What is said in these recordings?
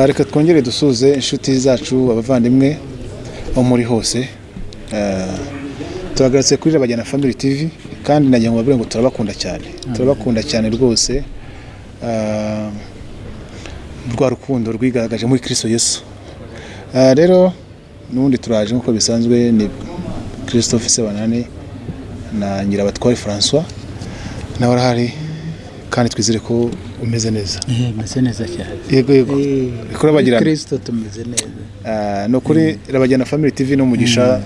Reka twongere dusuhuze inshuti zacu, abavandimwe aho muri hose. Tuhagarutse kuri Rabagena Family TV, kandi nagira ngo mbabwire ngo turabakunda cyane, turabakunda cyane rwose. Rwa rukundo rwigaragaje muri Kristo Yesu. Rero n'ubundi turaje nk'uko bisanzwe, ni Christophe Sebanani na Nyirabatware François, nawe arahari, kandi twizere ko umeze neza. Meze neza cyane. Yego. Kurabagirana. Kristo tumeze neza. Ni ukuri Rabagena Family TV ni umugisha,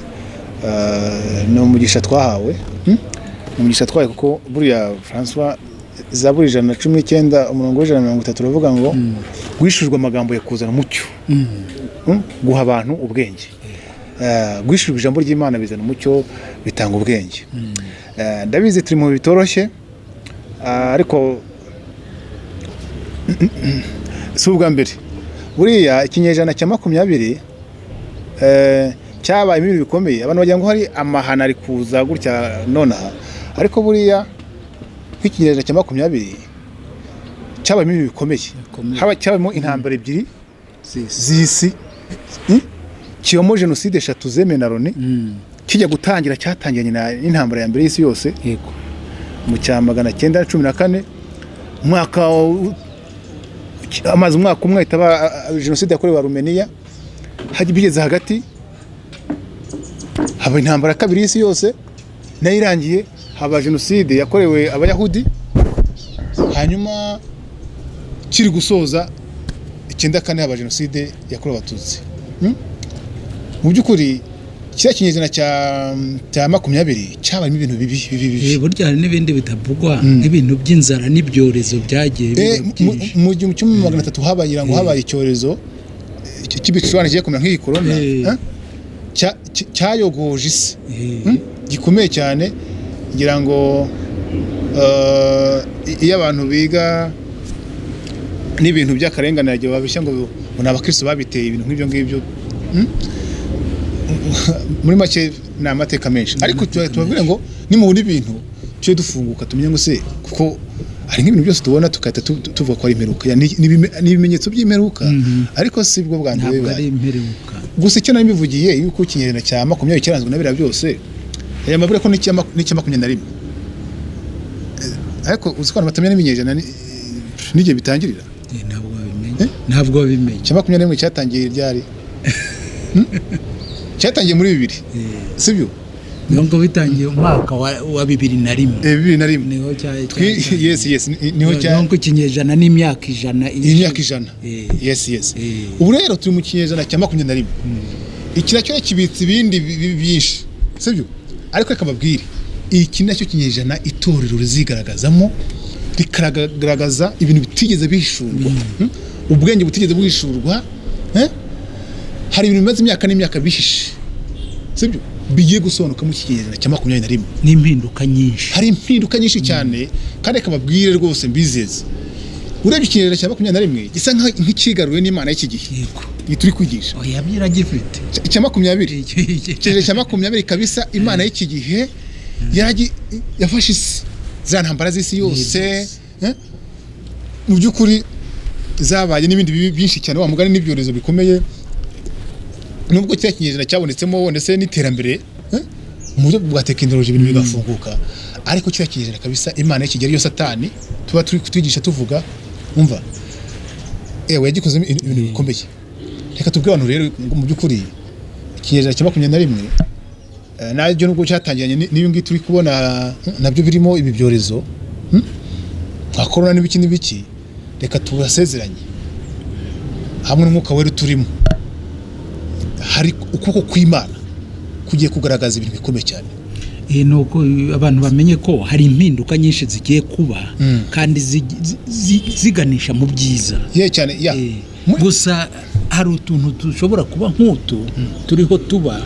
ni umugisha twahawe. Ni umugisha twahawe, kuko buriya François, Zaburi 119 umurongo wa 130 uravuga ngo guhishurwa amagambo ya kuzana umucyo. Guha abantu ubwenge. Guhishurwa ijambo ry'Imana bizana umucyo, bitanga ubwenge. Ndabizi turi mu bihe bitoroshye, ariko si ubwa mbere. Buriya ikinyejana cya 20 cyabayemo ibintu bikomeye, abantu bagira ngo hari amahano ari kuza gutya nonaha, ariko buriya nk'ikinyejana cya 20 cyabayemo ibintu bikomeye. Bikomeye. Cyabayemo intambara ebyiri Zisi. z'isi. Kibamo jenoside eshatu zemewe na Loni. Kijya gutangira cyatangiranye n'intambara ya mbere y'isi yose mu cya 914, umwaka amaze umwaka umwe ahita aba jenoside yakorewe Arumeniya. Bigeze hagati haba intambara ya kabiri y'isi yose, nayo irangiye haba jenoside yakorewe Abayahudi. Hanyuma kiri gusoza 94 haba jenoside yakorewe Abatutsi. Mu by'ukuri kiriya kinyejana cya 20 cyabayemo ibintu bibi bibi bibi. Burya hari n'ibindi bitavugwa, nk'ibintu by'inzara n'ibyorezo byagiye biba byinshi. Mu 1300 habaye, ngira ngo habaye icyorezo cy'ibicurane kigiye kumera nk'iyi korona, eh? Cyayogoje isi. Gikomeye cyane. Ngira ngo iyo abantu biga n'ibintu by'akarengane yagiye babishya ngo ni abakristo babiteye, ibintu nk'ibyo ngibyo. Muri make ni amateka menshi, ariko tubabwire ngo nimubona ibintu tujye dufunguka tumenye ngo se kuko hari nk'ibintu byose tubona tugahita tuvuga ko ari imperuka. Ya, ni ibimenyetso by'imperuka, ariko si bwo bwa mbere Ntabwo bibaye. ari imperuka. Gusa icyo nari mbivugiye yuko ikinyejana cya 20 cyaranzwe na biriya byose, aya mabwire ko n'icya 21. Ariko uzi ko abantu batamenya n'ibinyejana n'igihe bitangirira? Ntabwo babimenye, ntabwo babimenye. Icya 21 cyatangiye ryari? Cyatangiye muri 2000, sibyo? Niyo ngo bitangiye umwaka wa 2001. 2001. Niho Yes, niho cya Niho ngo ikinyejana n'imyaka 100. Imyaka 100. Yes. Ubu rero turi mu kinyejana cya 21. Iki nacyo kibitse ibindi byinshi, sibyo? Ariko reka mbabwire, iki nacyo kinyejana itorero rizigaragazamo, rikagaragaza ibintu bitigeze bihishurwa. Ubwenge butigeze buhishurwa, eh? Hari ibintu bimaze imyaka n'imyaka bihishe, sibyo, bigiye gusobanuka mu kinyejana cya 21. N'impinduka nyinshi. Hari impinduka nyinshi cyane, kandi reka mbabwire rwose mbizeze, urebye ikinyejana cya 21 gisa nk'ikigaruwe n'Imana y'iki gihe iyi turi kwigisha. Oya, biragifite. Icya 20, ikinyejana cya 20 kabisa, Imana y'iki gihe yafashe isi, za ntambara z'isi yose, eh? Mu by'ukuri zabaye n'ibindi bibi byinshi cyane, wa mugani, n'ibyorezo bikomeye. Nubwo kiriya kinyejana cyabonetsemo ndetse n'iterambere, eh? Mu buryo bwa tekinoloji ibintu bigafunguka, ariko kiriya kinyejana kabisa Imana y'iki gihe, ariyo Satani tuba turi kutwigisha tuvuga, umva ewe, yagikozemo ibintu bikomeye. Reka tubwire abantu rero ngo mu by'ukuri ikinyejana cya 21, nabyo nubwo cyatangiranye n'ibi ngibi turi kubona, nabyo birimo ibi byorezo, nka korona n'ibiki n'ibiki, reka tubasezeranye hamwe n'Umwuka Wera turimo, hari ukuboko kw'Imana kugiye kugaragaza ibintu bikomeye cyane. Ni uko abantu bamenye ko hari impinduka nyinshi zigiye kuba kandi ziganisha mu byiza. Ye cyane ya. Gusa hari utuntu dushobora kuba nk'utu turiho tuba,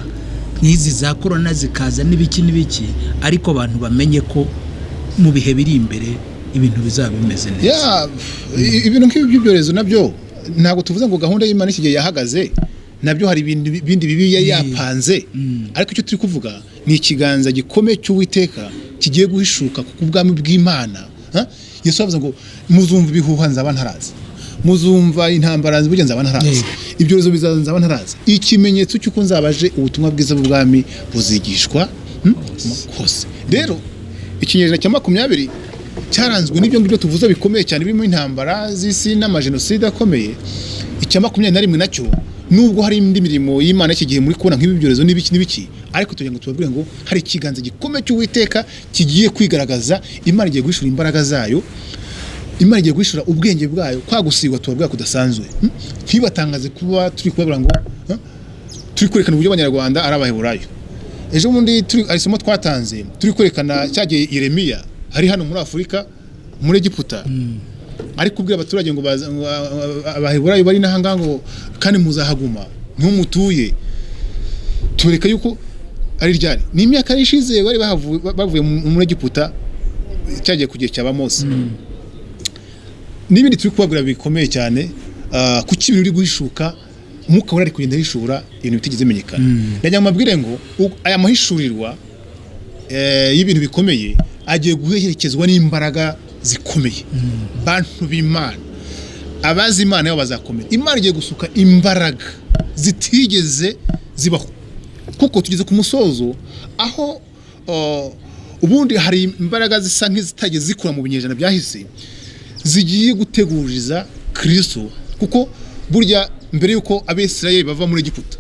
nk'izi za korona zikaza n'ibiki n'ibiki, ariko abantu bamenye ko mu bihe biri imbere ibintu bizaba bimeze neza. Ya, ibintu nk'ibi by'ibyorezo nabyo ntabwo tuvuze ngo gahunda y'Imana iki gihe yahagaze, nabyo hari ibintu bindi bibi yari yapanze, ariko icyo turi kuvuga ni ikiganza gikomeye cy'Uwiteka kigiye guhishuka ku bwami bw'Imana. Ha? Yesu yavuze ngo muzumva ibihuha, nzaba ntaraza. Muzumva intambara, burya nzaba ntaraza. Ibyorezo bizaza, nzaba ntaraza. Ikimenyetso cy'uko nzabaje, ubutumwa bwiza bw'ubwami buzigishwa hose. Rero ikinyejana cya 20 cyaranzwe n'ibyo ngibyo tuvuze bikomeye cyane, birimo intambara z'isi n'amajenoside akomeye. Icya 21 nacyo, nubwo hari indi mirimo y'Imana iki gihe muri kubona nk'ibi byorezo n'ibiki n'ibiki, ariko tugira ngo tubabwire ngo hari ikiganza gikomeye cy'Uwiteka kigiye kwigaragaza. Imana igiye guhishura imbaraga zayo, Imana igiye guhishura ubwenge bwayo, kwa gusigwa tubabwira kudasanzwe. Ntibatangaze kuba turi kubabwira ngo turi kwerekana uburyo Abanyarwanda ari Abaheburayo. Ejo bundi turi hari isomo twatanze turi kwerekana cyagiye Yeremiya ari hano muri Afurika, muri Egiputa, ari kubwira abaturage ngo ngo, Abaheburayo bari n'ahangaha, ngo kandi muzahaguma niho mutuye. Tubereka yuko ari ryari, ni imyaka yari ishize bari bavuye muri Egiputa, cyagiye ku gihe cya ba Mose. N'ibindi turi kubabwira bikomeye cyane, kuki ibintu biri guhishuka, Umwuka Wera ari kugenda ahishura ibintu bitigeze bimenyekana. Ndagira ngo mbabwire ngo aya mahishurirwa y'ibintu bikomeye agiye guherekezwa n'imbaraga zikomeye. Bantu b'Imana, abazi Imana yabo bazakomera. Imana igiye gusuka imbaraga zitigeze zibaho, kuko tugeze ku musozo aho ubundi hari imbaraga zisa nk'izitagiye zikura mu binyejana byahise, zigiye guteguriza Kristo. Kuko burya mbere y'uko Abisirayeli bava muri Egiputa,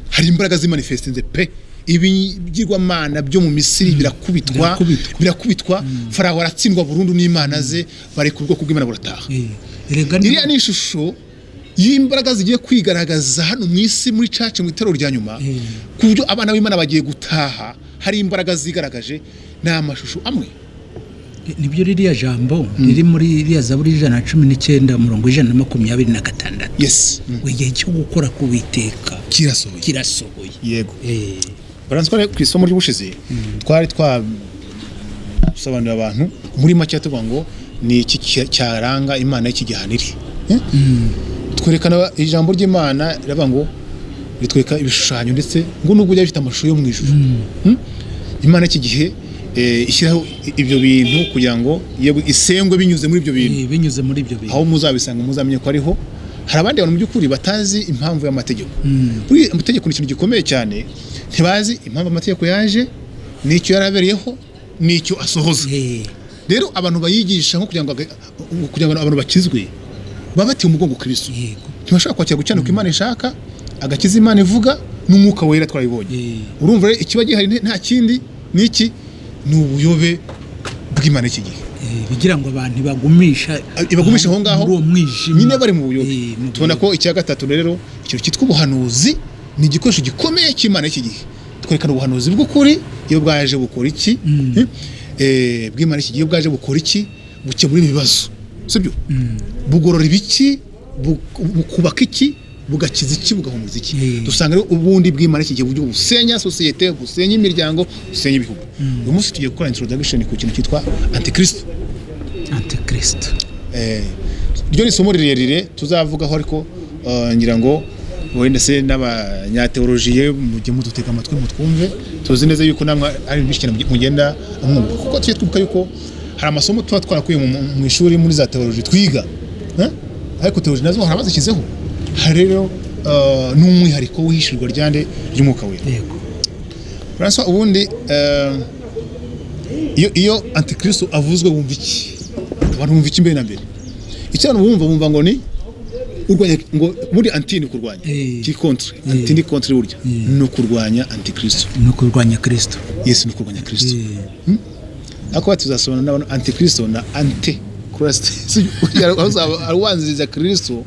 hari imbaraga zimanifestinze pe. Ibigirwamana byo mu Misiri birakubitwa. Birakubitwa. Birakubitwa, Farawo aratsindwa burundu n'imana ze, bareka ubwoko bw'Imana burataha. Erega Iriya ni ishusho y'imbaraga zigiye kwigaragaza hano mu isi, muri church, mu itorero rya nyuma, ku buryo abana b'Imana bagiye gutaha hari imbaraga zigaragaje. Ni amashusho amwe. Nibyo, ririya jambo riri muri iriya Zaburi 119, umurongo 126, ngo igihe cyo gukora k'Uwiteka kirasohoye. Kirasohoye. Yego. Baranzwe ku isomo ry'ubushize twari twasobanurira abantu muri make, tuvuga ngo ni iki cyaranga Imana y'iki gihaniri. Twerekana ijambo ry'Imana riravuga ngo ritwereka ibishushanyo, ndetse ngo nubwo byari bifite amashusho yo mu ijuru. Imana y'iki gihe ishyiraho ibyo bintu kugira ngo yego isengwe binyuze muri ibyo bintu. Binyuze muri ibyo bintu. Aho muzabisanga muzamenye ko ariho. Hari abandi bantu mu by'ukuri batazi impamvu y'amategeko. Buriya amategeko ni ikintu gikomeye cyane. Ntibazi impamvu amategeko yaje, n'icyo yarabereyeho, n'icyo asohoza. Rero abantu bayigisha nko kugira ngo abantu bakizwe, baba bateye umugongo Kristo. Ntibashobora kwakira gukiranuka Imana ishaka, agakiza Imana ivuga n'Umwuka Wera twabibonye. Urumva rero ikiba gihari nta kindi, ni iki? Ni ubuyobe bw'Imana iki gihe. Bigira ngo abantu ibagumisha ibagumisha aho ngaho muri uwo mwijima. Nyine bari mu buyobe. Mu Tubona buyobe. ko icya gatatu rero, ikintu cyitwa ubuhanuzi ni igikoresho gikomeye cy'Imana y'iki gihe. Twerekana ubuhanuzi bw'ukuri iyo bwaje bukora iki, bw'Imana iki gihe, iyo bwaje bukora iki? Bukemura ibibazo, sibyo? Bugorora ibiki, bukubaka iki, bugakiza iki, bugahumuza iki? Dusanga rero ubundi bw'Imana iki gihe buryo busenya sosiyete, busenya imiryango, busenya ibihugu. Uyu munsi tugiye gukora introduction ku kintu cyitwa Antikristo. Antikristo. Ryo ni isomo rirerire tuzavugaho, ariko ngira ngo wenda se n'abanyateolojiye mujye mudutega amatwi mutwumve. Tuzi neza yuko namwe ari byinshi cyane mugenda mwumva, kuko tujye twibuka yuko hari amasomo tuba twarakuye mu ishuri muri za teoloji twiga, eh? Ariko teoloji nazo hari abazishyizeho. Hari rero n'umwihariko w'ihishurwa ryande? Ry'Umwuka Wera. François, ubundi iyo Antikristo avuzwe wumva iki? Abantu bumva iki mbere na mbere? Icyo abantu bumva ngo ni urwanya, ngo muri anti ni kurwanya, ki contre, anti ni contre. Burya ni ukurwanya Antikristo. Ni ukurwanya Kristo. Yesu, ni ukurwanya Kristo. Ariko tuzasobanura n'abantu Antikristo na ante Christ. Ubanziriza Kristo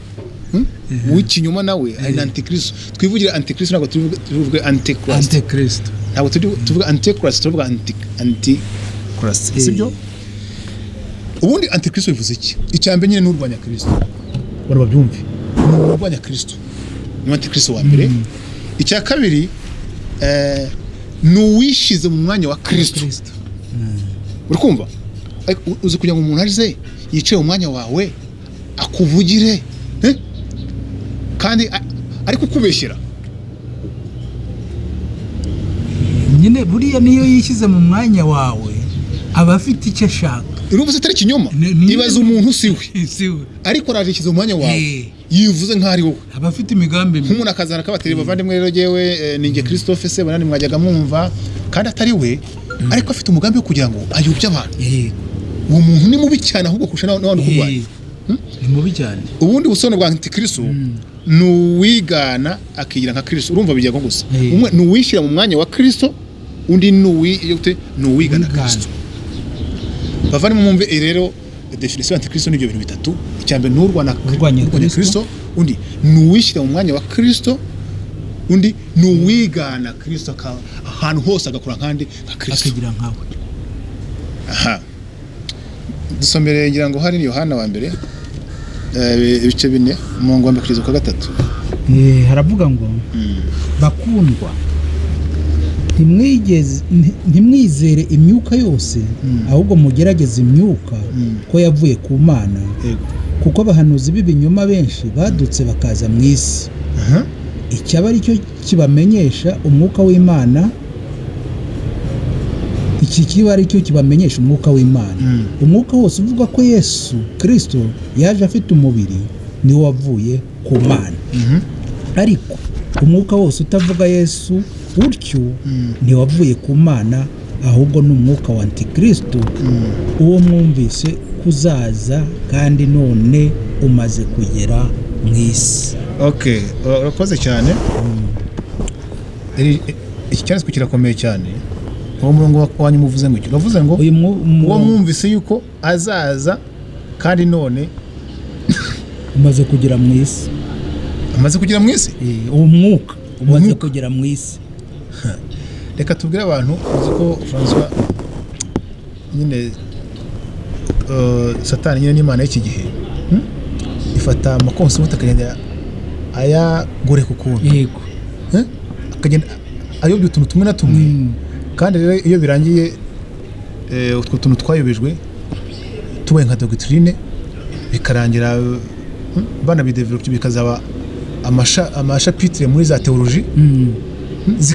w'ikinyoma nawe ari na Antikristo. Twivugira Antikristo, ntabwo tuvuge antichrist. Antikristo. Ntabwo tuvuga antichrist, tuvuga antichrist, sibyo? Ubundi Antikristo bivuze iki? Icya mbere nyine ni urwanya Kristo. Abantu babyumve, ni urwanya Kristo, ni Antikristo wa mbere. Icya kabiri, ni uwishyize mu mwanya wa Kristo. Kristo. Uri kumva? Ariko uzi kugira ngo umuntu aze yicaye mu mwanya wawe akuvugire, eh? Kandi ari kukubeshyera. Nyine buriya niyo yishyize mu mwanya wawe. Aba afite icyo ashaka. Urumva se atari ikinyoma? Ibaza umuntu si we, Si we. ariko araje ashyize mu mwanya wawe, yivuze nk'aho ari wowe. Aba afite imigambi mibi. Nk'umuntu akazana akabatera: "Bavandimwe, rero jyewe ni njye Christophe Sebonani mwajyaga mwumva," kandi atari we, ariko afite umugambi wo kugira ngo ayobye abantu. Uwo muntu ni mubi cyane ahubwo kurusha n'abandi ukurwanya. Ni mubi cyane. Ubundi busobanuro bwa antikristo ni uwigana akigira nka Kristo. Urumva bijya nko gusa. Umwe ni uwishyira mu mwanya wa Kristo, undi ni ni uwigana Uwigana. Kristo. Bavandimwe, mwumve rero définition ya antikristo ni ibyo bintu bitatu. Icya mbere ni urwana Urwanya urwanya Kristo. Kristo, undi ni uwishyira mu mwanya wa Kristo, undi ni uwigana Kristo, ahantu hose agakora nkandi nka Kristo. Akagira nkawe. Aha dusomere, ngira ngo hari ni Yohana wa mbere, ibice 4, umurongo wa mbere kugeza ku wa gatatu. Haravuga ngo: "Bakundwa, ntimwizere imyuka yose, ahubwo mugerageze imyuka ko yavuye ku Mana, kuko abahanuzi b'ibinyoma benshi badutse bakaza mu isi. Icyaba ari cyo kibamenyesha umwuka w'Imana, iki kiba ari cyo kibamenyesha umwuka w'Imana. Umwuka wose uvuga ko Yesu Kirisito yaje afite umubiri niwo wavuye ku Mana. Ariko umwuka wose utavuga Yesu utyo ntiwavuye ku Mana, ahubwo ni umwuka wa antikristo, uwo mwumvise kuzaza kandi none umaze kugera mu isi." Okay, urakoze cyane. Iki cyanditswe kirakomeye cyane. Uwo murongo wa nyuma uvuze ngo iki? Uravuze ngo Uyu uwo mwumvise yuko azaza kandi none umaze kugera mu isi. Amaze kugera mu isi. Uwo mwuka umaze Umwuka. kugera mu isi. Reka tubwire abantu. Uzi ko Francois nyine, Satani nyine n'Imana y'iki gihe, Ifata amaconcept akagenda ayagoreka ukuntu. Eh? Akagenda ayobya utuntu tumwe na tumwe. Kandi rero iyo birangiye, utwo tuntu twayobejwe tubaye nka doctrine, bikarangira banabidevelopye, bikazaba amachapitre muri za théologie,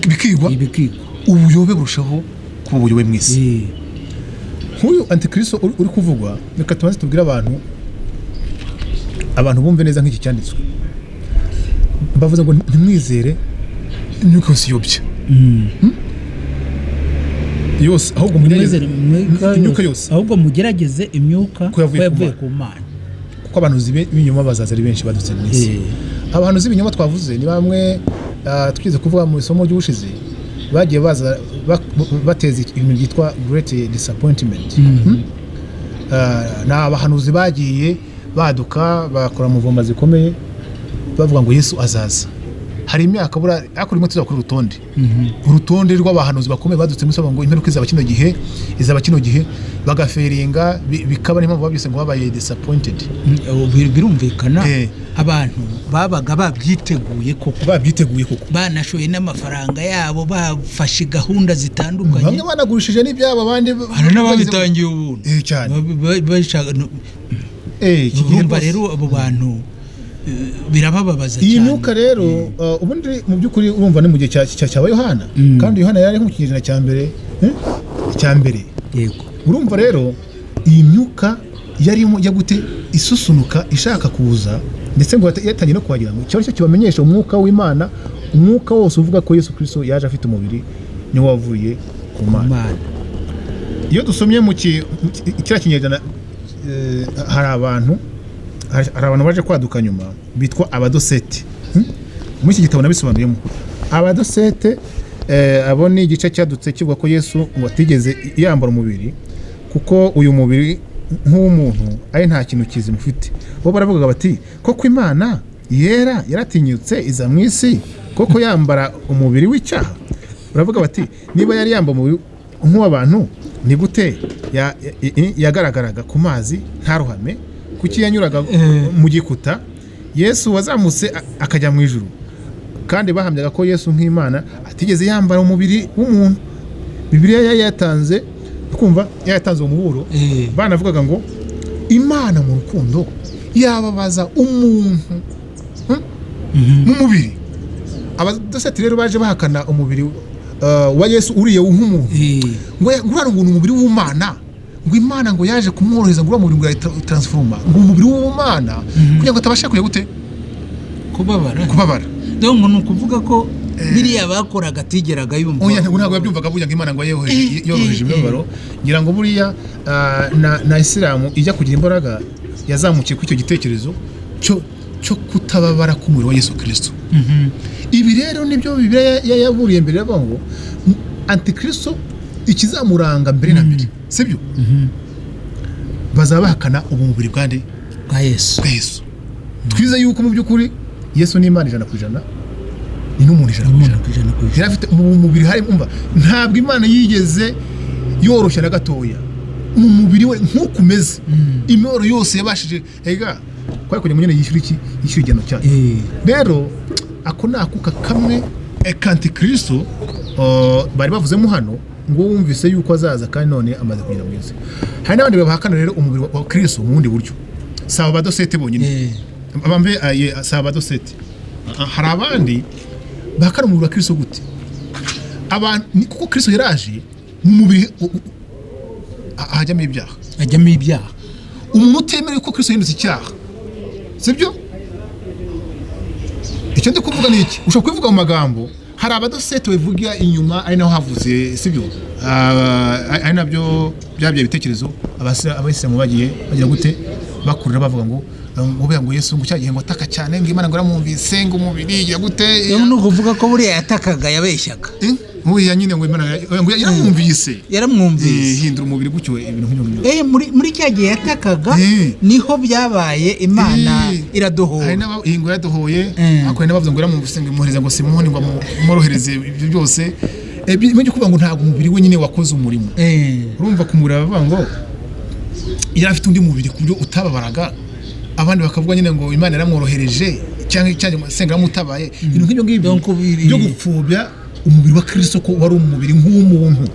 bikigwa. Ibikigwa. Ubuyobe burushaho kuba ubuyobe mu isi. Nk'uyu antikristo uri kuvugwa, reka tubanze tubwire abantu, abantu bumve neza nk'iki cyanditswe. Bavuze ngo ntimwizere imyuka yose iyobya yose, ahubwo mugerageze Mwizere imyuka imyuka yose. Ahubwo mugerageze imyuka ko yavuye ko ku yavuye Mana. ku Mana. Kuko abahanuzi b'ibinyoma bazaza ari benshi badutse mu isi. Abahanuzi b'ibinyoma twavuze ni bamwe, twigeze kuvuga mu isomo ry'ubushize, bagiye baza bateza ibintu byitwa great disappointment. Ni abahanuzi bagiye baduka bakora mouvement zikomeye, bavuga ngo Yesu azaza. Hari imyaka buriya, ariko rimwe tuzakora urutonde rw'abahanuzi bakomeye badutse mu isi, bavuga ngo imperuka izaba kino gihe, izaba kino gihe, bagafailinga, bikaba. Niyo mpamvu babyise ngo babaye disappointed. Birumvikana. Abantu babaga babyiteguye koko. Babyiteguye koko. Banashoye n'amafaranga yabo, bafashe gahunda zitandukanye. Bamwe banagurishije n'ibyabo, abandi Hari n'ababitangiye ubuntu. Cyane. Bashaka Iki gihe Urumva rwose. rero abo bantu, birabababaza Iyi cyane. myuka rero, ubundi mu by'ukuri urumva ni mu gihe cya Yohana, kandi Yohana yari mu kinyejana cya mbere, cya mbere. Urumva rero iyi myuka yarimo ijya gute isusunuka ishaka kuza, ndetse ngo yatangiye no kuhagira ngo ikibazo cyo kibamenyesha umwuka w'Imana: umwuka wose uvuga ko Yesu Kristo yaje afite umubiri niwo wavuye ku Mana. Mana. Iyo dusomye mu kiriya kinyejana, hari abantu baje kwaduka nyuma bitwa abadosete. Muri iki gitabo nabisobanuyemo abadosete. Abo ni igice cyadutse kivuga ko Yesu ngo atigeze yambara umubiri, kuko uyu mubiri nk'uw'umuntu ari nta kintu kizima ufite. Bo baravugaga bati: "Koko Imana yera yaratinyutse iza mu isi koko yambara umubiri w'icyaha?" Baravuga bati: "Niba yari yambaye umubiri nk'uw'abantu, ni gute yagaragaraga ku mazi ntarohame? Kuki yanyuraga mu gikuta? Yesu wazamutse akajya mu ijuru." Kandi bahamyaga ko Yesu nk'Imana atigeze yambara umubiri w'umuntu. Bibiliya yari yatanze, kumva yatanze umuburo. Banavugaga ngo Imana mu rukundo yababaza umuntu, mu mubiri. Abadoseti rero baje bahakana umubiri wa Yesu uriye nk'umuntu, ngo uriya ngo ni umubiri w'Umana. Ngo Imana ngo yaje kumworohereza, ngo uriya mubiri ngo yatransforma ngo umubiri w'ubumana kugira ngo atabasha kujya gute? Kubabara. Kubabara. Donc ni ukuvuga ko biriya bakoraga atigeraga yumva. Oya, ntabwo yabyumvaga burya ngo Imana ngo yoroheje imibabaro. Ngira ngo buriya na Isilamu ijya kugira imbaraga yazamukiye kuri icyo gitekerezo cyo kutababara k'umubiri wa Yesu Kirisito. Ibi rero nibyo Bibiliya yaburiye mbere, iravuga ngo antikristo ikizamuranga mbere na mbere, sibyo, bazaba bahakana ubu mubiri bwa nde? Bwa Yesu. Bwa Yesu. Twize yuko mu by'ukuri Yesu ni Imana 100%, ni n'umuntu ijana ku umuntu ijana. 100%. Yari afite mu mubiri hari, umva, ntabwo Imana yigeze yoroshya na gatoya mu mubiri we nk'uko umeze. Imibabaro yose yabashije ega kwari kugira ngo nyine yishyure iki? Yishyure igihano cyayo. Rero ako ni akuka kamwe k'antikristo bari bavuzemo hano ngo wumvise yuko azaza kandi none amaze kugera mu isi. Hari n'abandi bahakana rero umubiri wa Kristo mu bundi buryo, si abo badosete bonyine. Bambe si abadosete. Hari abandi bahakana umubiri wa Kristo gute? Abantu ni kuko Kristo yaraje mu mubiri hajyamo ibyaha. Ajyamo ibyaha. Umuntu utemerewe ko Kristo yahindutse icyaha, sibyo? Icyo ndi kuvuga ni iki? Ushobora kubivuga mu magambo. Hari abadosete babivuga inyuma, ari naho havuze, sibyo? Ari nabyo byabyaye ibitekerezo abayisilamu bagiye bagira gute, bakurira bavuga ngo Yesu ngo cya gihe ngo ataka cyane, ngo Imana ngo yaramwumvise, ngo umubiri igira gute. Rero ni ukuvuga ko buriya yatakaga yabeshyaga. Eh, buriya nyine ngo Imana ngo yaramwumvise. Yaramwumvise. Hindura umubiri gutyo, ibintu nk'ibyo ngibyo. Muri cya gihe yatakaga niho byabaye, Imana iradohora. Hari ngo yaradohoye. Ariko hari n'abavuze ngo yaramwumvise, ngo imuhereza ngo Simoni ngo amworohereze ibyo byose. Ibyo kuvuga ngo ntabwo umubiri we nyine wakoze umurimo. Urumva ku mubiri bavuga ngo yari afite undi mubiri ku buryo utababaraga. Abandi bakavuga nyine ngo Imana yaramworohereje cyangwa senga yaramutabaye, ibintu nk'ibyo ngibyo Donc byo gupfobya umubiri wa Kristo ko wari umubiri nk'uw'umuntu.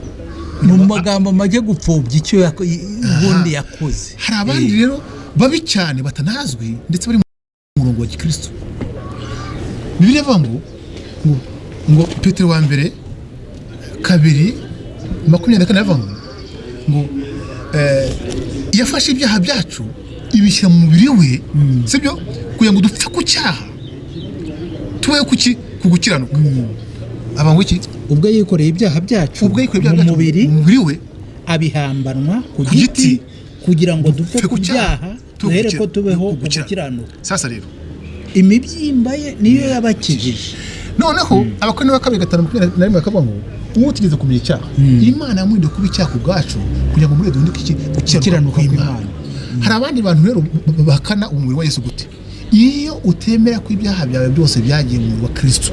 Mu magambo make, gupfobya icyo ubundi yakoze. Hari abandi rero babi cyane batanazwi ndetse bari mu murongo wa gikristo. Bibiliya ivuga ngo Petero wa mbere 2:24 avuga ngo yafashe ibyaha byacu ibishyira mu mubiri we, sibyo, kugira ngo dupfe ku cyaha, tubeho kuki? Ku gukiranuka. Aba ngo iki? Ubwo yikoreye ibyaha byacu Ubwo yikoreye ibyaha mu byacu mubiri, mu mubiri we, abihambanwa ku ku giti, giti, kugira ngo dupfe dupfe ku ku cyaha, byaha, tube duhere ko tubeho ku ku gukiranuka. Sasa rero Imibyimba ye niyo yabakijije. Noneho Abakorinto ba kabiri 5:21 bakavuga ngo uwo tugeze kumenya icyaha, Imana yamurinda kuba icyaha ku bwacu kugira ngo muri duhinduke iki? Gukiranuka Gukiranuka kw'Imana. kw'Imana. Hari abandi bantu rero bahakana umubiri wa Yesu gute? Iyo utemera ko ibyaha byawe byose byagiye mu mubiri wa Kristo,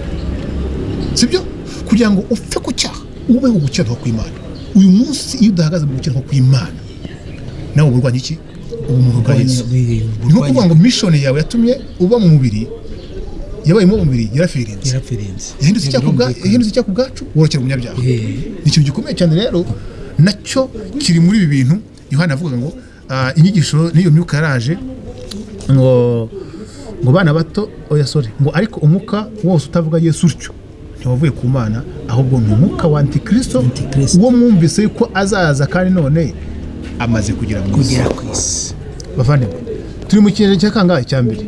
sibyo, kugira ngo upfe ku cyaha ubeho gukiranuka kw'Imana. Uyu munsi iyo udahagaze mu gukiranuka kw'Imana, nawe uba urwanya iki? Ubumuntu bwa Yesu. Ni nko kuvuga ngo mission yawe yatumye uba mu mubiri, yabayemo mu mubiri, yarafirinze. Yarafirinze. Yahindutse icyaha ku bwacu, worokera umunyabyaha. Ni ikintu gikomeye cyane rero nacyo kiri muri ibi bintu Yohana avuga ngo inyigisho n'iyo myuka yaraje ngo bana bato, oya, sorry, ngo ariko umwuka wose utavuga Yesu utyo ntiwavuye ku Mana, ahubwo ni umwuka wa antikristo, Antikristo. uwo mwumvise yuko azaza kandi none amaze kugera mu isi. Kugera ku isi. Bavandimwe, turi mu kinyejana cya kangahe? Cya mbere.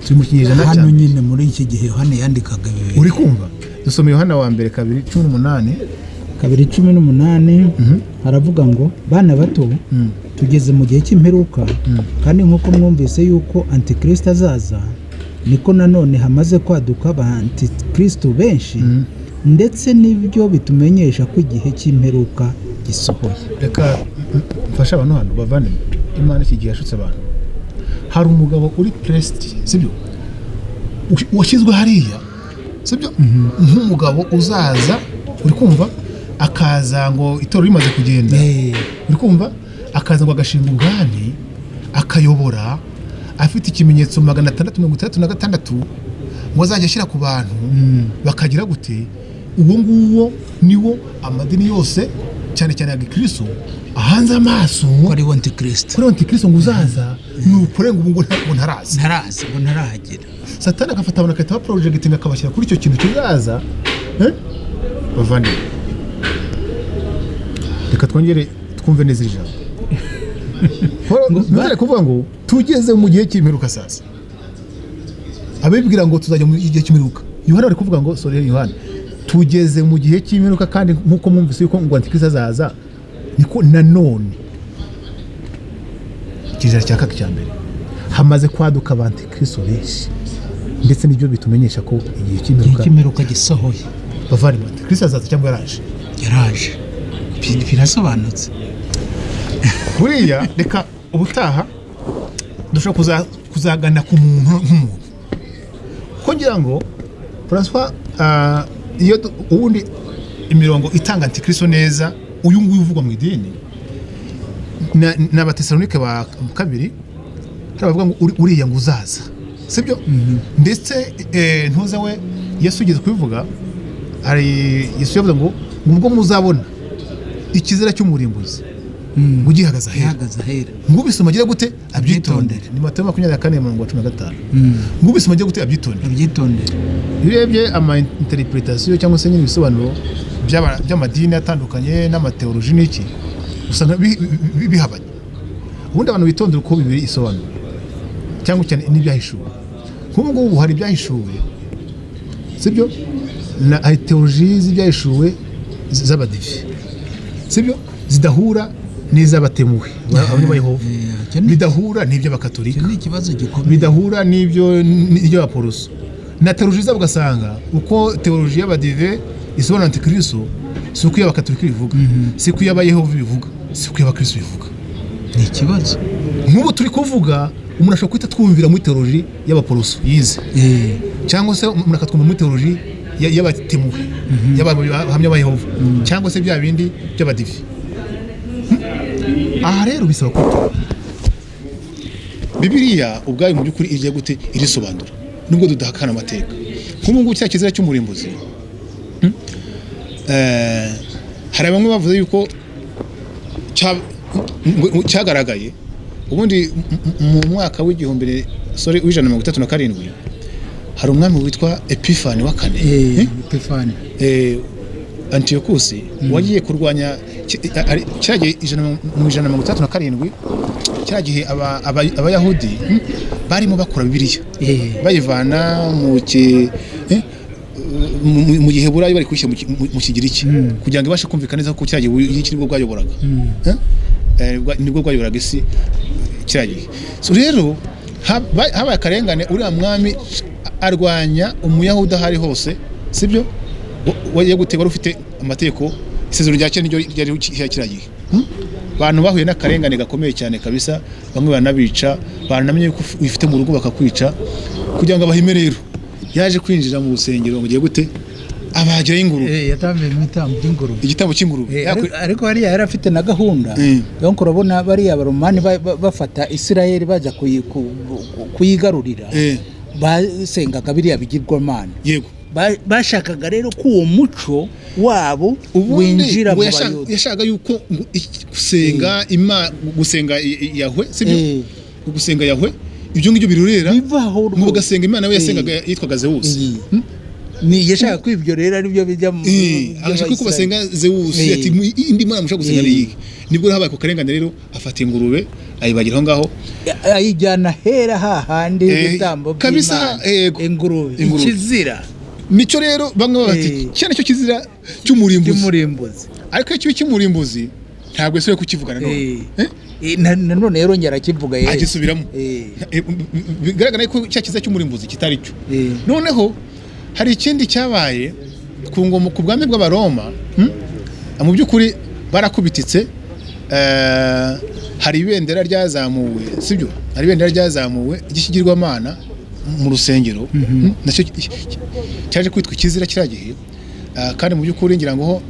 Turi mu kinyejana cya Hano mbere. nyine muri iki gihe Yohana yandikaga ibi bintu. Uri kumva dusoma Yohana wa mbere 2:18. 2:18 haravuga ngo: "Bana bato, tugeze mu gihe cy'imperuka, kandi nk'uko mwumvise yuko antikristo azaza, niko nanone hamaze kwaduka ba antikristo benshi, ndetse n'ibyo bitumenyesha ko igihe cy'imperuka gisohoye." Reka mfashe abantu hano, bavandimwe. Imana iki gihe yashutse abantu. Hari umugabo uri placed, sibyo, washyizwe hariya, sibyo, nk'umugabo uzaza, uri kumva, akaza ngo itorero rimaze kugenda, uri kumva, akaza ngo agashinga ubwami, akayobora afite ikimenyetso 666 ngo azajya ashyira ku bantu bakagira gute. Uwo nguwo niwo amadini yose, cyane cyane ya gikristo, ahanze amaso. Ko ari we antikristo. Kuri antikristo ngo uzaza ni ukurenga ubu ngo ntaraza. Ntaraza, ngo ntarahagera. Satani agafata abantu agahita baprojectinga, akabashyira kuri icyo kintu kizaza. Eh? Bavandimwe, reka twongere Twumve neza iri jambo. Ntuzare kuvuga ngo tugeze mu gihe cy'imperuka. Sasa abibwira ngo tuzajya mu gihe cy'imperuka, Yohana ari kuvuga ngo, sorry Yohana, tugeze mu gihe cy'imperuka, kandi nk'uko mwumvise yuko ngo Antikristo azaza, niko nanone ikinyejana cya kabiri cya mbere hamaze kwaduka abantikristo benshi, ndetse nibyo bitumenyesha ko igihe Igihe cy'imperuka cy'imperuka gisohoye. Bavandimwe, Antikristo azaza cyangwa yaraje? Yaraje. Birasobanutse. Buriya reka ubutaha dushobora kuzagana ku muntu nk'umuntu, kuko ngira ngo Francois, iyo ubundi imirongo itanga antikristo neza, uyu nguyu uvugwa mu idini ni Abatesalonike ba kabiri, hari abavuga ngo uriya ngo uzaza, sibyo? Ndetse ntuze we Yesu ugeze kubivuga, hari Yesu yavuze ngo ubwo muzabona ikizira cy'umurimbuzi ngo ugihagaze ahera, Ihagaze ahera, ngo ubisoma agire gute? Abyitondere. Abyitondere. Ni Matayo 24 umurongo wa 15. Ngo ubisoma agire gute? Abyitondere. Abyitondere. Iyo urebye ama interpretation cyangwa se nyine ibisobanuro by'amadini atandukanye n'amateoloji n'iki, usanga bihabanye. Ubundi abantu bitondera uko Bibiliya isobanura, cyangwa cyane n'ibyahishuwe. Nk'ubu ngubu hari ibyahishuwe, sibyo? Na hari teoloji z'ibyahishuwe z'abadive, sibyo, zidahura n'iz'abatemuwe, abo Yehova, Icyo ni bidahura n'iby'abakatolika, icyo ni ikibazo gikomeye. Bidahura n'ibyo n'iby'abaporoso na teoloji zabo. Ugasanga uko teoloji y'abadive isobanura antikristo si uko iy'abakatolika ibivuga, si uko iy'abayehova ibivuga, si uko iy'abakristo ibivuga. Ni ikibazo. Nk'ubu turi kuvuga, umuntu ashobora guhita twumvira muri teoloji y'abaporoso yize, cyangwa se umuntu akatwumva muri teoloji y'abatemuwe, y'abahamya ba Yehova, cyangwa se bya bindi by'abadive. Aha rero bisaba kwitonda. Bibiliya ubwayo mu by'ukuri igiye gute irisobanura, nubwo tudahakana amateka. Nk'ubu ngubu cya kizira cy'umurimbuzi, hari bamwe bavuze yuko cyagaragaye ubundi mu mwaka w'igihumbi, sorry, w'137. Hari umwami witwa Epifani wa kane, eh? Epifani. Antiyokusi wagiye kurwanya kiriya gihe mu 167, kiriya gihe Abayahudi barimo bakora Bibiliya, bayivana mu Giheburayo bari kuyishyira mu Kigiriki kugira ngo ibashe kumvikana neza, kuko kiriya gihe Ubugiriki nibwo bwayoboraga. Eh? Nibwo bwayoboraga isi kiriya gihe. So rero habaye akarengane, uriya mwami arwanya Umuyahudi aho ari hose, sibyo? Wagiye gute, wari ufite amategeko, isezerano rya kera niryo ryari kiriya gihe. Abantu bahuye n'akarengane gakomeye cyane kabisa, bamwe baranabica, baranamenye yuko wifite mu rugo bakakwica. Kugira ngo abahime rero, yaje kwinjira mu rusengero ngo ugiye gute, abagirayo ingurube. Yatambiye mu itambo ry'ingurube. Igitambo cy'ingurube. Ariko hariya yari afite na gahunda. Donc urabona bariya Baromani bafata Isirayeli bajya kuyigarurira, basengaga biriya bigirwamana. Bashakaga rero ko uwo muco wabo Ubundi winjira ngo mu Bayuda. Yashakaga yuko ngo gusenga gusenga Yahwe, sibyo? Gusenga Yahwe, ibyo ngibyo birurera, Bivaho ngo rwose. bagasenga imana we yasengaga yitwaga Zeus. Ni yashaka ko ibyo rero ari byo bijya mu Agashaka ko basenga Zeus, ati indi mana mushaka gusenga ni iyihe? Nibwo habaye ako karengane rero, afata ingurube ayibagira aho ngaho. Ayijyana hera hahandi ibitambo Kabisa, by'Imana. Yego. Ingurube. Ingurube. Ikizira. Nicyo rero bamwe baba bati cya nicyo kizira cy'umurimbuzi. Cy'umurimbuzi. Ariko iyo kiba cy'umurimbuzi ntabwo yasubiye kukivuga nanone. Eh? Nanone rero ngera akivuga yewe. Agisubiramo. Bigaragara ko cya kizira cy'umurimbuzi kitari cyo. Noneho hari ikindi cyabaye ku ngoma, ku bwami bw'Abaroma, Mu by'ukuri barakubititse, hari ibendera ryazamuwe, sibyo? Hari ibendera ryazamuwe ry'ikigirwamana mu rusengero, nacyo cyaje kwitwa ikizira kiriya gihe. Kandi mu by'ukuri ngira ngo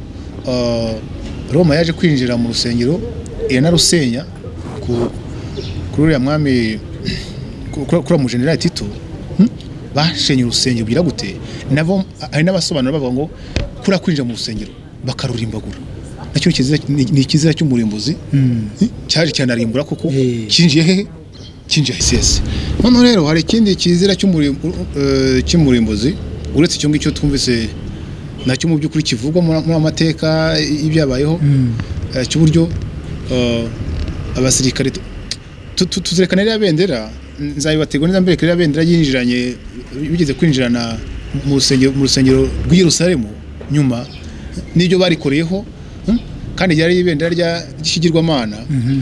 Roma yaje kwinjira mu rusengero iranarusenya kuri uriya mwami, kuri uriya mujenerali Tito, Bashenye urusengero bigira gute, nabo hari n'abasobanura bavuga ngo kuriya kwinjira mu rusengero bakarurimbagura nacyo ni ikizira cy'umurimbuzi. Cyaje cyanarimbura koko. Cyinjiye hehe? Cyinjiye hesese. Noneho rero hari ikindi kizira cy'umurimbuzi uretse icyo ngicyo twumvise, nacyo mu by'ukuri kivugwa muri amateka y'ibyabayeho, cy'uburyo abasirikare tuzerekana ririya bendera, nzabibategura neza mbereka ririya bendera yinjiranye, bigeze kwinjirana mu rusengero rw'i Yerusalemu nyuma n'ibyo barikoreyeho, Kandi ryari ibendera ry'ikigirwamana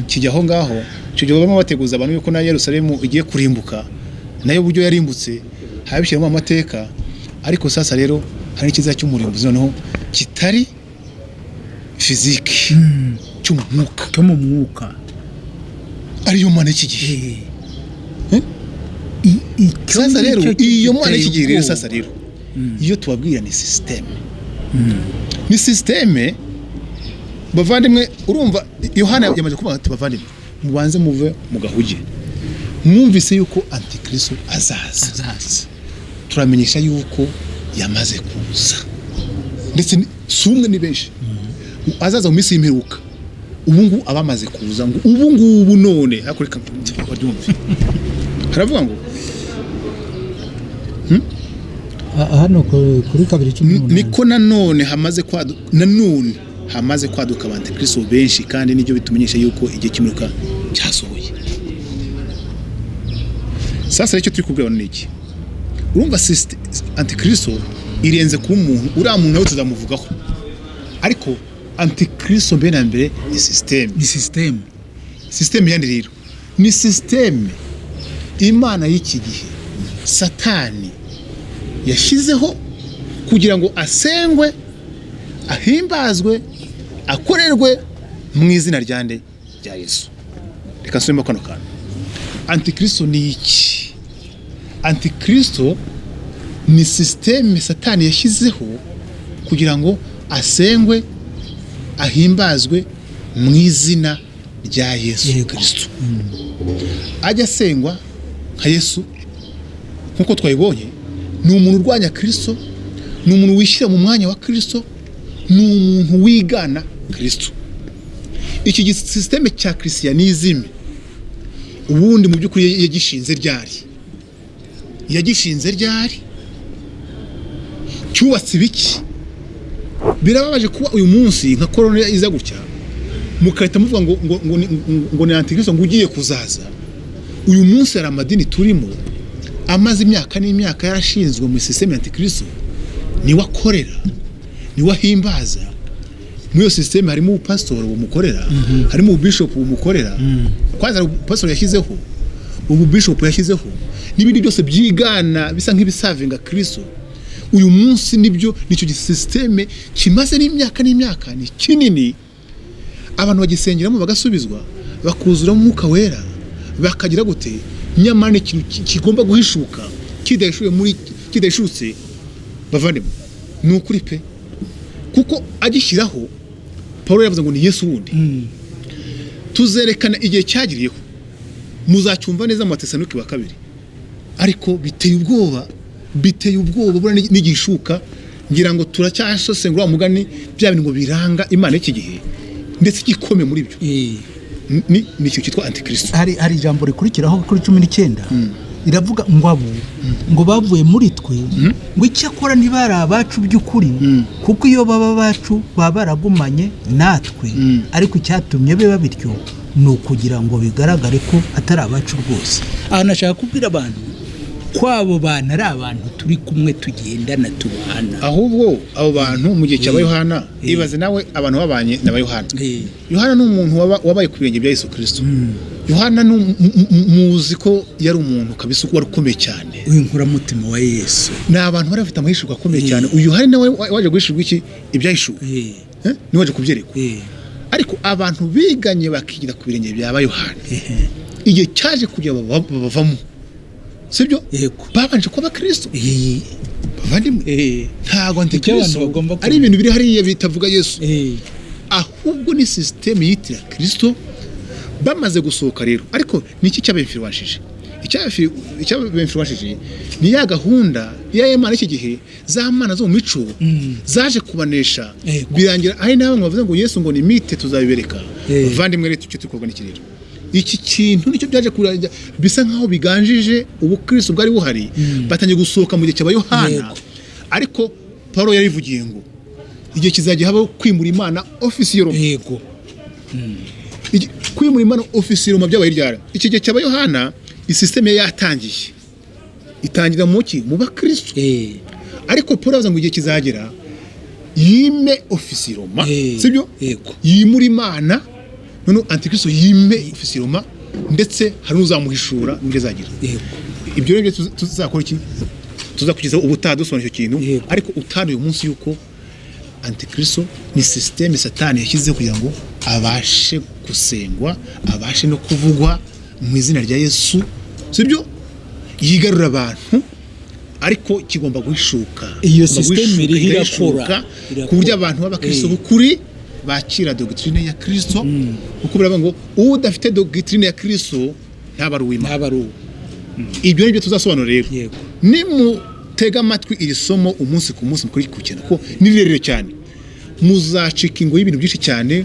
kijya aho ngaho. Icyo gihe barimo bateguza abantu yuko na Yerusalemu igiye kurimbuka, nayo uburyo yarimbutse habishyiramo amateka. Ariko sasa rero hari n'ikiza cy'umurimbuzi noneho kitari physique, cyo mu mwuka, cyo mu mwuka, ariyo mana y'iki gihe. Eh? Icyo Sasa rero ngicyo iyo mana giteye y'iki gihe rero, ubwoba. sasa rero iyo tubabwira ni système, ni système bavandimwe. Urumva Yohana yamaze kuvuga ati: "Bavandimwe, mubanze muve mu gahuge, mwumvise yuko antikristo azaza." Azaza. Turamenyesha yuko yamaze kuza, ndetse si umwe, ni benshi. Azaza mu minsi y'imperuka. Ubu ngubu abamaze kuza, ngo ubu ngubu none hakurika baryumve, haravuga ngo Hano kuri 2:18. Niko nanone hamaze kwaduka abantikristo benshi, kandi nibyo bitumenyesha yuko igihe cy'imperuka cyasohoye. Sasa rero icyo turi kubwira ni iki? Urumva antikristo irenze kuba umuntu. Uriya muntu nawe tuzamuvugaho, ariko antikristo mbere na mbere ni système. Ni système. Système yandi rero ni système imana y'iki gihe, Satani yashyizeho kugira ngo asengwe, ahimbazwe, akorerwe mu izina rya nde? Rya Yesu. Reka nsubiremo kano kantu. Antikristo ni iki? Antikristo ni système Satani yashyizeho kugira ngo asengwe, ahimbazwe mu izina rya Yesu Kristo, ajya asengwa nka Yesu. Nk'uko twabibonye, ni umuntu urwanya Kristo, ni umuntu wishyira mu mwanya wa Kristo, ni umuntu wigana Kristo. Iki système cya christianisme ubundi mu by'ukuri yagishinze ryari? Yagishinze ryari? Cyubatse ibiki? Birababaje kuba uyu munsi nka korona iza gutya, mugahita muvuga ngo ni antikristo ngo ugiye kuzaza. Uyu munsi hari amadini turimo amaze imyaka n'imyaka yarashinzwe mu système ya antikristo, niwe akorera, niwe ahimbaza. Muri iyo système harimo ubupasitori bumukorera, harimo ububishopu bumukorera. Kwanza hari ubupasitori yashyizeho, ububishopu yashyizeho, n'ibindi byose byigana bisa nk'ibisavinga Kristo. Uyu munsi nibyo, nicyo système kimaze n'imyaka n'imyaka, ni kinini. Abantu bagisengeramo bagasubizwa, bakuzuramo Umwuka Wera, bakagira gute? Nyamara ni ikintu kigomba guhishuka, kidahishuye muri kidahishutse. Bavandimwe, ni ukuri pe, kuko agishyiraho Paul yavuze ngo ni Yesu wundi. Tuzerekana igihe cyagiriyeho, muzacyumva neza mu Batesalonike wa kabiri. Ariko biteye ubwoba, biteye ubwoba. Buriya n'igishuka ngira ngo turacyasesengura wa mugani, bya bintu ngo biranga imana y'iki gihe, ndetse igikomeye muri byo ni icyo cyitwa antikristo. Hari ijambo rikurikiraho kuri 19, riravuga ngo abo ngo bavuye muri twe, ngo icyakora ntibari abacu by'ukuri, kuko iyo baba abacu baba baragumanye natwe, ariko icyatumye biba bityo ni ukugira ngo bigaragare ko atari abacu rwose. Aha nashaka kubwira abantu ko abo bantu ari abantu turi kumwe, tugendana, tubana. Ahubwo abo bantu mu gihe cya Yohana, ibaze nawe abantu babanye na ba Yohana. Yohana ni umuntu wabaye ku birenge bya Yesu Kristo. Yohana ni muzi ko yari umuntu kabisa wari ukomeye cyane. W'inkoramutima wa Yesu. Ni abantu bari bafite amahishurwa akomeye cyane. Uyu hari nawe waje guhishurwa iki? Ibyahishuwe. Eh? Niwe waje kubyerekwa. Ariko abantu biganye bakigira ku birenge bya ba Yohana, igihe cyaje kugira babavamo, sibyo? Yego. Babanje kuba abakristo. Bavandimwe, ntabwo Icyo abantu antikristo bagomba ari kumenya. ibintu biri hariya bitavuga Yesu, ahubwo ni système yitira Kristo. Bamaze gusohoka rero, ariko ni iki cyabemfirwashije? Icyabemfirwashije ni ya gahunda ya Imana iki gihe, za mana zo mu mico zaje kubanesha. Birangira ari n'abamwe bavuze ngo Yesu ngo ni mythe, tuzabibereka. Bavandimwe rero, icyo turi n'iki rero, iki kintu nicyo byaje kurangira bisa nkaho biganjije ubukristo bwari buhari, batangiye gusohoka mu gihe cya Yohana. Ariko Paul yarivugiye ngo igihe kizajya habaho kwimura Imana ofisi y'Roma. Kwimura Imana officiellement byabaye ryari? Iki gihe cyaba Yohana, isystème yari yatangiye, itangira mu ki? Mu bakristo. Ariko Paul avuga ngo igihe kizagera yime officiellement, sibyo? Yego. Yimura Imana, noneho antikristo yime officiellement, ndetse hari n'uzamuhishura n'ibyo azagira. Ibyo rero byo tuzakora iki? Tuzakugezaho ubutaha dusobanura icyo kintu. Ariko utari uyu munsi yuko antikristo ni système Satani yashyizeho kugira ngo abashe gusengwa, abashe no kuvugwa mu izina rya Yesu, sibyo? Yigarura abantu, ariko kigomba guhishuka. Iyo Kigomba système guhishuka, iriho igahishuka, irakora. ku buryo abantu b'abakristo b'ukuri bakira doctrine ya Kristo, kuko biravuga ngo udafite doctrine ya Kristo ntaba ari uw'Imana. Ntaba ari uwo. Ibyo ni byo tuzasobanura rero. Nimutega amatwi iri somo umunsi ku munsi, mukurikirana kuko ni rirerire cyane, muzacika ingo y'ibintu byinshi cyane.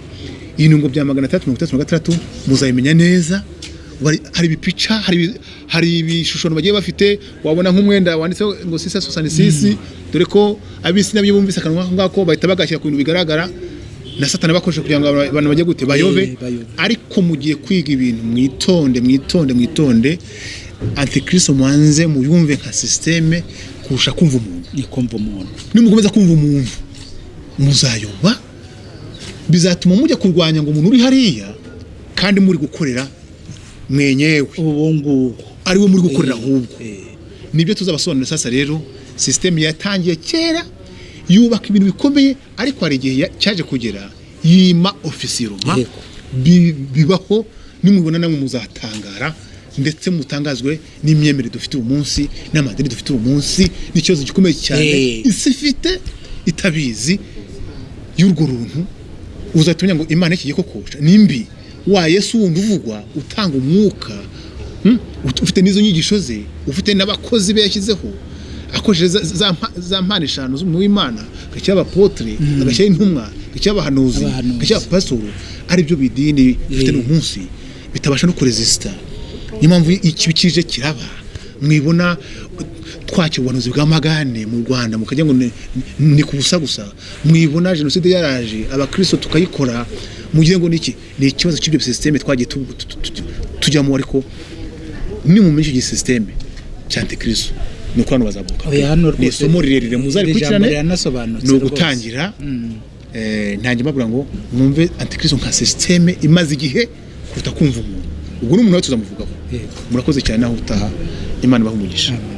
Ibintu bya 666 muzabimenya neza. Hari ibipica, hari ibishushanyo bagiye bafite. Wabona nk'umwenda wanditseho ngo 666, dore ko ab'isi nabyo bumvise akantu nk'ako ngako bahita bagashyira ku bintu bigaragara na Satani bakoresha kugira ngo abantu bajye gute? Bayobe. Bayobe. Ariko mugiye kwiga ibintu, mwitonde, mwitonde, mwitonde. Antikristo mwanze muyumve nka système kurusha kumva umuntu. Ni kumva umuntu. Nimukomeza kumva umuntu muzayoba, bizatuma mujya kurwanya ngo umuntu uri hariya kandi muri gukorera mwenyewe. Ubu ngubu. Ari we muri gukorera ahubwo. Nibyo tuzabasobanurira. Sasa rero système yatangiye kera, yubaka ibintu bikomeye, ariko hari igihe cyaje kugera yima officiellement. Bibaho, nimubona namwe muzatangara, ndetse mutangazwe n'imyemerere dufite uyu munsi n'amadini dufite uyu munsi n'ikibazo gikomeye cyane isi ifite itabizi y'urwo runtu. Uzahita umenya ngo Imana iki gihe koko ni mbi. Wa Yesu wundi uvugwa utanga umwuka, ufite n'izo nyigisho ze, ufite n'abakozi be yashyizeho akoresheje za mpano eshanu z'umuntu w'Imana, agashyiraho abapotre, agashyiraho intumwa, agashyiraho abahanuzi, Abahanuzi. agashyiraho abapasitoro, aribyo bidini bifite n'uyu munsi bitabasha no kuresista. Niyo mpamvu ikibi kije kiraba. Mwibona twakira ubuhanuzi bw'amagane mu Rwanda, mukajya ngo ni ku busa gusa. Mwibona jenoside yaraje, abakristo tukayikora, mugire ngo niki? Ni ikibazo cy'ibyo système twagiye tujyamo. Ariko nimumenya icyo gisystème cya antikristo, ni uko hano bazavuka. Oya, hano Ni rwose isomo rirerire, iri jambo muzarikurikirane. riranasobanutse Ni rwose. ugutangira. Ntange mbabwira ngo mwumve antikristo nka système imaze igihe kuruta kumva umuntu. Ubwo n'umuntu we tuzamuvugaho. Murakoze cyane, naho utaha. Imana ibahe umugisha. Amen.